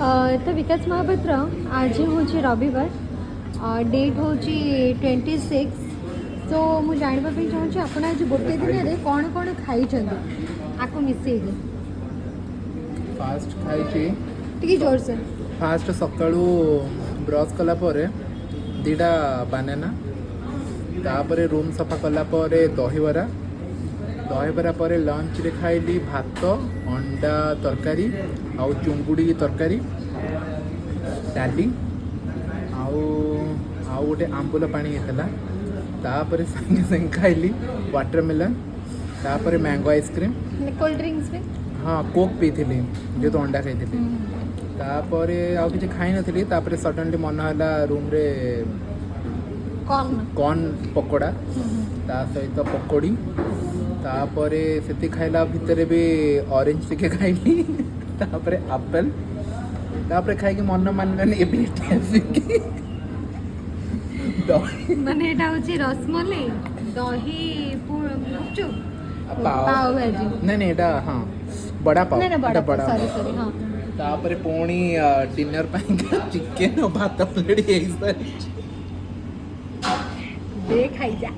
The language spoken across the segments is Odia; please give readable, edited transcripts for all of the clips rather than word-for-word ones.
ତ ବିକାଶ ମହାପାତ୍ର, ଆଜି ହେଉଛି ରବିବାର, ଡେଟ୍ ହେଉଛି 26। ତ ମୁଁ ଜାଣିବା ପାଇଁ ଚାହୁଁଛି, ଆପଣ ଆଜି ଗୋଟେ ଦିନରେ କ'ଣ କ'ଣ ଖାଇଛନ୍ତି ଆକୁ ମିଶେଇକି? ଫାଷ୍ଟ ଖାଇଛି ଟିକେ ଜୋରସେ। ଫାଷ୍ଟ ସକାଳୁ ବ୍ରସ୍ କଲା ପରେ 2ଟା ବାନାନା, ତାପରେ ରୁମ୍ ସଫା କଲା ପରେ ଦହିବରା, ଦହିବରା ପରେ ଲଞ୍ଚରେ ଖାଇଲି ଭାତ, ଅଣ୍ଡା ତରକାରୀ ଆଉ ଚୁଙ୍ଗୁଡ଼ି ତରକାରୀ, ଡାଲି ଆଉ ଗୋଟେ ଆମ୍ବୁଲ ପାଣି ହେଇଥିଲା। ତାପରେ ସାଙ୍ଗେ ସାଙ୍ଗେ ଖାଇଲି ୱାଟରମେଲନ୍, ତାପରେ ମ୍ୟାଙ୍ଗୋ ଆଇସ୍କ୍ରିମ୍। କୋଲ୍ଡ ଡ୍ରିଙ୍କସ୍ ବି? ହଁ, କୋକ୍ ପିଇଥିଲି ଯେହେତୁ ଅଣ୍ଡା ଖାଇଥିଲି। ତାପରେ ଆଉ କିଛି ଖାଇନଥିଲି। ତାପରେ ସଡନଲି ମନ ହେଲା ରୁମ୍ରେ କର୍ନ। କର୍ନ ପକୋଡ଼ା, ତା ସହିତ ପକୋଡ଼ି। ତାପରେ ସେତିକି ଖାଇଲା ଭିତରେ ବି ଅରେଞ୍ଜ ଟିକେ ଖାଇଲି, ତାପରେ ଆପେଲ୍। ତାପରେ ଖାଇକି ମନ ମାନିଲାନି, ଏବେ ଏଠି ଆସିକି ଦହି। ମାନେ ଏଇଟା ହେଉଛି ରସମଲେଇ, ଦହି, ଗୁପଚୁପ, ପାଓ। ପାଓ ଭାଜି। ନାଇଁ, ଏଇଟା ହଁ, ବଡ଼ା ପାଓ। ନା ନା, ଏଇଟା ବଡ଼ା, ସରି ସରି, ହଁ। ତାପରେ ପୁଣି ଡିନର ପାଇଁ ଚିକେନ ଆଉ ଭାତ ଅଲରେଡ଼ି ହେଇସାରିଛି। ଦେ, ଖାଇଯା।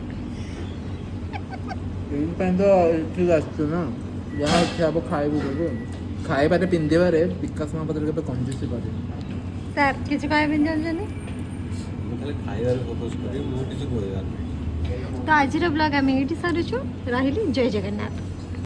ଏଇଥିପାଇଁ ତ ଏଠିକି ଆସିଛୁ ନା, ଯାହା ଇଚ୍ଛା ହବ ଖାଇବୁ କେବେ। ଖାଇବାରେ ପିନ୍ଧିବାରେ ବିକାଶ ମହାପାତ୍ର କେବେ କଞ୍ଜୁସି କରେନି। ସାର୍, କିଛି କହିବା ପାଇଁ ଚାହୁଁଛନ୍ତି? ମୁଁ ଖାଲି ଖାଇବାରେ ଫୋକସ୍ କରିବି, ମୁଁ କିଛି କହିବାର ନାହିଁ। ତ ଆଜିର ବ୍ଲଗ୍ ଆମେ ଏଇଠି ସାରୁଛୁ। ରହିଲି, ଜୟ ଜଗନ୍ନାଥ।